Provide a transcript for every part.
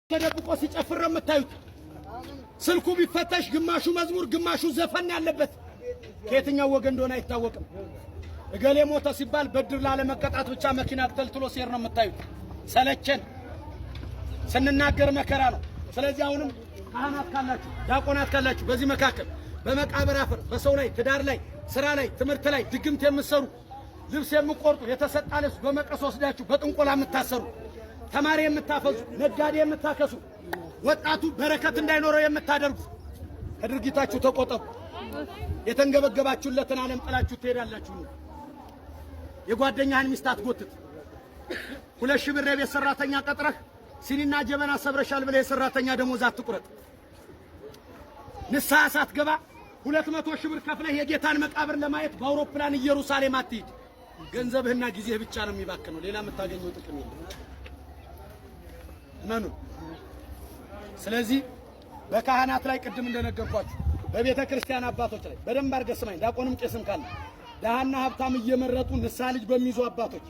ተደብቆ ሲጨፍር ነው የምታዩት። ስልኩ ቢፈተሽ ግማሹ መዝሙር ግማሹ ዘፈን ያለበት ከየትኛው ወገን እንደሆነ አይታወቅም። እገሌ ሞተ ሲባል በድር ላለመቀጣት ብቻ መኪና ተልትሎ ሲሄድ ነው የምታዩት። ሰለቸን፣ ስንናገር መከራ ነው። ስለዚህ አሁንም ካህናት ካላችሁ፣ ዲያቆናት ካላችሁ በዚህ መካከል በመቃብር አፈር በሰው ላይ ትዳር ላይ ስራ ላይ ትምህርት ላይ ድግምት የምትሰሩ፣ ልብስ የምትቆርጡ፣ የተሰጣ ልብስ በመቀስ ወስዳችሁ በጥንቆላ የምታሰሩ፣ ተማሪ የምታፈዙ፣ ነጋዴ የምታከሱ፣ ወጣቱ በረከት እንዳይኖረው የምታደርጉ ከድርጊታችሁ ተቆጠቡ። የተንገበገባችሁለትን ዓለም ጥላችሁ ትሄዳላችሁ። የጓደኛህን ሚስት አትጎትት። 2,000 ብር የቤት ሰራተኛ ቀጥረህ ሲኒና ጀበና ሰብረሻል ብለህ የሰራተኛ ደሞዝ አትቁረጥ። ንስሐ ሳትገባ 200,000 ብር ከፍለህ የጌታን መቃብር ለማየት በአውሮፕላን ኢየሩሳሌም አትሂድ። ገንዘብህና ጊዜህ ብቻ ነው የሚባክነው። ሌላ የምታገኘው ጥቅም የለም። እመኑ። ስለዚህ በካህናት ላይ ቅድም እንደነገርኳችሁ በቤተ ክርስቲያን አባቶች ላይ በደንብ አድርገህ ስማኝ። ዲያቆንም ቄስም ካለ ደሃና ሀብታም እየመረጡ ንስሐ ልጅ በሚይዙ አባቶች፣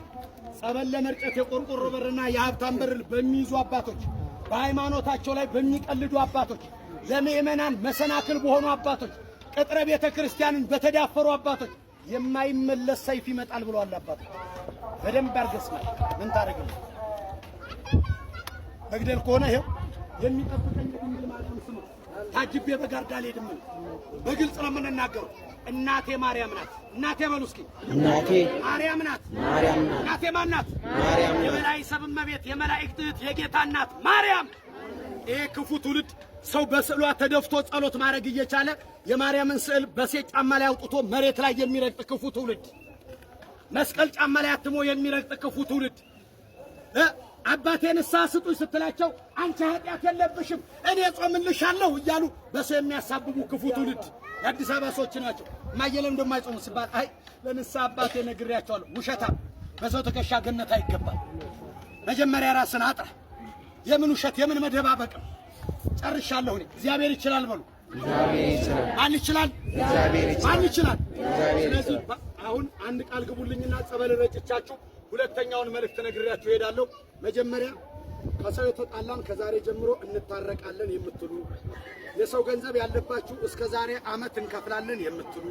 ጸበል ለመርጨት የቆርቆሮ በርና የሀብታም በር በሚይዙ አባቶች፣ በሃይማኖታቸው ላይ በሚቀልዱ አባቶች፣ ለምእመናን መሰናክል በሆኑ አባቶች፣ ቅጥረ ቤተ ክርስቲያንን በተዳፈሩ አባቶች የማይመለስ ሰይፍ ይመጣል ብለዋል አባቶች። በደንብ አድርገህ ስማኝ። ምን ታደርግልህ? መግደል ከሆነ ይኸው የሚጠብቀኝ የድንግል ማርያም ስም ታጅቤ በጋርዳ አልሄድም። በግልጽ ነው የምንናገረው። እናቴ ማርያም ናት። እናቴ በሉ እስኪ። እናቴ ማርያም ናት። ማርያም ናት። እናቴ ማን ናት? ማርያም ናት። የበላይ ሰብ እመቤት፣ የመላእክት እህት፣ የጌታ እናት ማርያም። ይሄ ክፉ ትውልድ ሰው በስዕሏ ተደፍቶ ጸሎት ማድረግ እየቻለ የማርያምን ስዕል በሴት ጫማ ላይ አውጥቶ መሬት ላይ የሚረግጥ ክፉ ትውልድ፣ መስቀል ጫማ ላይ አትሞ የሚረግጥ ክፉ ትውልድ፣ አባቴ ንስሐ ስጡኝ ስትላቸው አንቺ ኃጢአት የለብሽም እኔ ጾምልሻለሁ እያሉ በሰው የሚያሳብቡ ክፉ ትውልድ የአዲስ አበባ ሰዎች ናቸው። እማዬ ለምን እንደማይጾሙ ሲባል አይ ለንስሐ አባቴ ነግሬያቸዋለሁ። ውሸታም፣ በሰው ትከሻ ገነት አይገባም። መጀመሪያ ራስን አጥራ። የምን ውሸት የምን መደባበቅም። ጨርሻለሁ እኔ። እግዚአብሔር ይችላል በሉ። እግዚአብሔር ይችላል። ማን ይችላል? እግዚአብሔር ማን ይችላል። ይችላል? እግዚአብሔር ስለዚህ ይችላል። አሁን አንድ ቃል ግቡልኝና ጸበል ረጭቻችሁ ሁለተኛውን መልእክት ነግሬያችሁ እሄዳለሁ። መጀመሪያ ከሰው የተጣላን ከዛሬ ጀምሮ እንታረቃለን የምትሉ፣ የሰው ገንዘብ ያለባችሁ እስከ ዛሬ ዓመት እንከፍላለን የምትሉ፣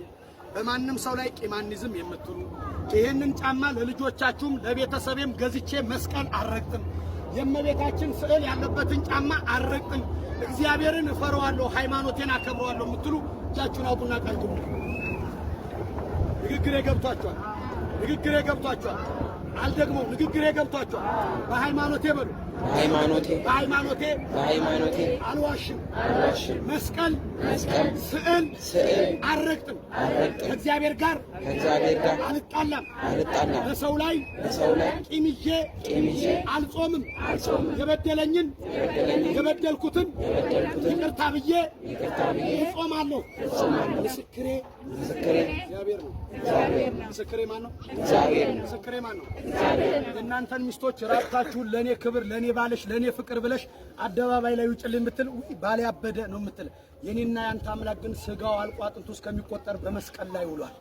በማንም ሰው ላይ ቂም አንይዝም የምትሉ፣ ይሄንን ጫማ ለልጆቻችሁም ለቤተሰቤም ገዝቼ መስቀል አልረግጥም፣ የእመቤታችን ስዕል ያለበትን ጫማ አልረግጥም፣ እግዚአብሔርን እፈራዋለሁ፣ ሃይማኖቴን አከብረዋለሁ የምትሉ እጃችሁን አውጡና ቃል ግቡ። ንግግሬ ገብቷችኋል? ንግግሬ ገብቷችኋል? አልደግመው። ንግግሬ ገብቷችኋል? በሃይማኖቴ በሉ። በሃይማኖቴ። በሃይማኖቴ። በሃይማኖቴ። አልዋሽም። አልዋሽም። መስቀል መስቀል ስዕል ስዕል አልረግጥም። አልረግጥም። ከእግዚአብሔር ጋር ከእግዚአብሔር ጋር አልጣላም። አልጣላም። በሰው ላይ በሰው ላይ ቂም ይዤ ቂም ይዤ አልጾምም። አልጾምም። የበደለኝን የበደለኝን የበደልኩትን የበደልኩትን ይቅርታ ብዬ ይቅርታ ብዬ እጾማለሁ። እጾማለሁ። ምስክሬ ምስክሬ እግዚአብሔር ነው። እግዚአብሔር ነው። ምስክሬ ማን ነው? እግዚአብሔር ነው። ምስክሬ ማን ነው? የእናንተን ሚስቶች ራቁታችሁን ለእኔ ክብር፣ ለእኔ ባልሽ፣ ለእኔ ፍቅር ብለሽ አደባባይ ላይ ውጭልኝ ብትል ውይ ባሌ ያበደ ነው የምትል። የኔና ያንተ አምላክ ግን ስጋው አልቆ አጥንቱ እስከሚቆጠር በመስቀል ላይ ውሏል።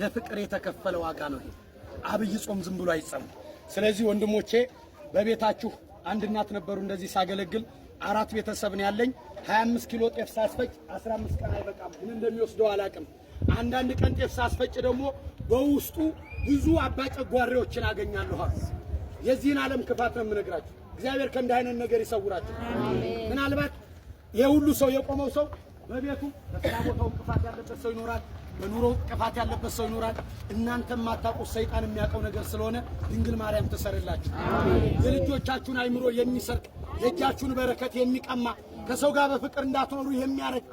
ለፍቅር የተከፈለ ዋጋ ነው ይሄ። አብይ ጾም ዝም ብሎ አይጸምም። ስለዚህ ወንድሞቼ በቤታችሁ አንድ እናት ነበሩ እንደዚህ ሳገለግል አራት ቤተሰብ ነው ያለኝ። 25 ኪሎ ጤፍ ሳስፈጭ 15 ቀን አይበቃም። ምን እንደሚወስደው አላቅም። አንዳንድ ቀን ጤፍ ሳስፈጭ ደግሞ በውስጡ ብዙ አባጨጓሬዎችን አገኛለሁ። የዚህን ዓለም ክፋት ነው የምነግራችሁ። እግዚአብሔር ከእንዲህ አይነት ነገር ይሰውራችሁ። ምናልባት ይሄ ሁሉ ሰው የቆመው ሰው በቤቱ በስራ ቦታው እንቅፋት ያለበት ሰው ይኖራል። በኑሮ እንቅፋት ያለበት ሰው ይኖራል። እናንተ የማታውቁት ሰይጣን የሚያውቀው ነገር ስለሆነ ድንግል ማርያም ትሰርላችሁ። የልጆቻችሁን አይምሮ የሚሰርቅ፣ የእጃችሁን በረከት የሚቀማ፣ ከሰው ጋር በፍቅር እንዳትኖሩ የሚያደርግ፣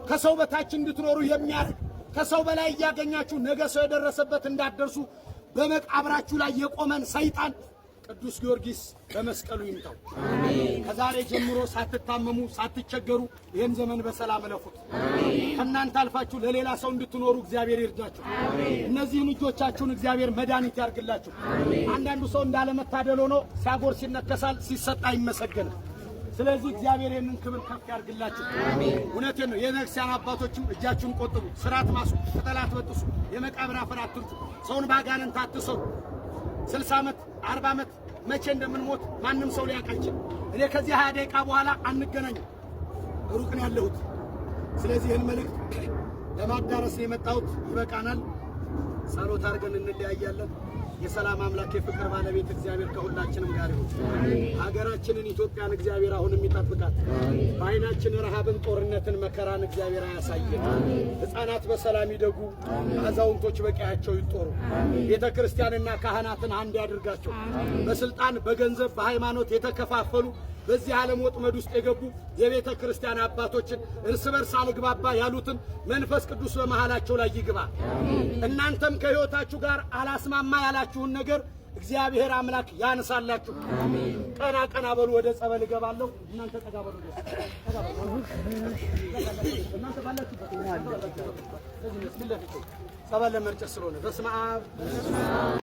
ከሰው በታች እንድትኖሩ የሚያደርግ፣ ከሰው በላይ እያገኛችሁ ነገ ሰው የደረሰበት እንዳትደርሱ በመቃብራችሁ ላይ የቆመን ሰይጣን ቅዱስ ጊዮርጊስ በመስቀሉ ይምታው። ከዛሬ ጀምሮ ሳትታመሙ ሳትቸገሩ ይህን ዘመን በሰላም እለፉት። ከእናንተ አልፋችሁ ለሌላ ሰው እንድትኖሩ እግዚአብሔር ይርዳችሁ። እነዚህን እጆቻችሁን እግዚአብሔር መድኃኒት ያርግላችሁ። አንዳንዱ ሰው እንዳለመታደል ሆኖ ሲያጎርስ ይነከሳል፣ ሲሰጥ አይመሰገንም። ስለዚህ እግዚአብሔር ይህንን ክብር ከፍ ያርግላችሁ። እውነቴን ነው። የቤተክርስቲያን አባቶችም እጃችሁን ቆጥቡ፣ ስርዓት ማሱ፣ ቅጠል አትበጥሱ፣ የመቃብር አፈር አትርጩ፣ ሰውን ባጋንንት አትሰሩ። 60 ዓመት 40 ዓመት መቼ እንደምንሞት ማንም ሰው ሊያውቅ አይችልም። እኔ ከዚህ 20 ደቂቃ በኋላ አንገናኝም፣ ሩቅ ነው ያለሁት። ስለዚህ ይህን መልእክት ለማዳረስ ነው የመጣሁት። ይበቃናል። ጸሎት አድርገን እንለያያለን። የሰላም አምላክ የፍቅር ባለቤት እግዚአብሔር ከሁላችንም ጋር ይሁን። ሀገራችንን ኢትዮጵያን እግዚአብሔር አሁንም ይጠብቃት። በዓይናችን ረሃብን፣ ጦርነትን፣ መከራን እግዚአብሔር አያሳየን። ሕፃናት በሰላም ይደጉ፣ አዛውንቶች በቀያቸው ይጦሩ። ቤተ ክርስቲያንና ካህናትን አንድ ያድርጋቸው። በስልጣን በገንዘብ በሃይማኖት የተከፋፈሉ በዚህ ዓለም ወጥመድ ውስጥ የገቡ የቤተ ክርስቲያን አባቶችን እርስ በርስ አልግባባ ያሉትን መንፈስ ቅዱስ በመሃላቸው ላይ ይግባ። እናንተም ከሕይወታችሁ ጋር አላስማማ ያላችሁን ነገር እግዚአብሔር አምላክ ያንሳላችሁ። ቀና ቀና በሉ። ወደ ጸበል እገባለሁ። እናንተ ጠጋ በሉ። ጠጋ በሉ። እናንተ ባላችሁበት ጸበል ለመርጨት ስለሆነ በስመ አብ።